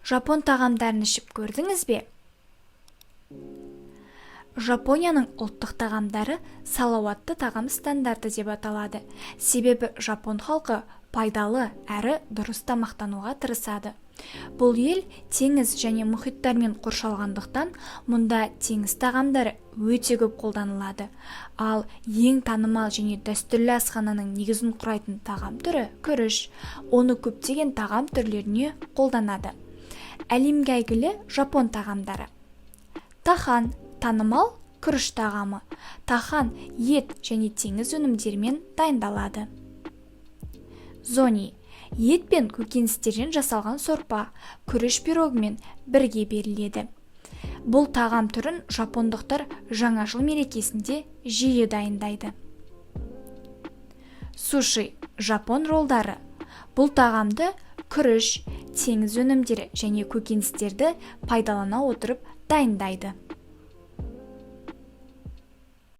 Жапон тағамдарын ішіп көрдіңіз бе? Жапонияның ұлттық тағамдары «Салауатты тағам стандарты» деп аталады, себебі жапон халқы пайдалы әрі дұрыс тамақтануға тырысады. Бұл ел теңіз және мұхиттармен қоршалғандықтан, мұнда теңіз тағамдары өте көп қолданылады. Ал ең танымал және дәстүрлі асхананың негізін құрайтын тағам түрі – күріш. Оны көптеген тағам түрлеріне қолданады. Әлемге әйгілі жапон тағамдары: тахан – танымал күріш тағамы. Тахан ет және теңіз өнімдерімен дайындалады. Зони – ет пен көкөністерден жасалған сорпа, күріш пирогымен бірге беріледі. Бұл тағам түрін жапондықтар Жаңа жыл мерекесінде жиі дайындайды. Суши – жапон ролдары. Бұл тағамды күріш, теңіз өнімдері және көкөністерді пайдалана отырып дайындайды.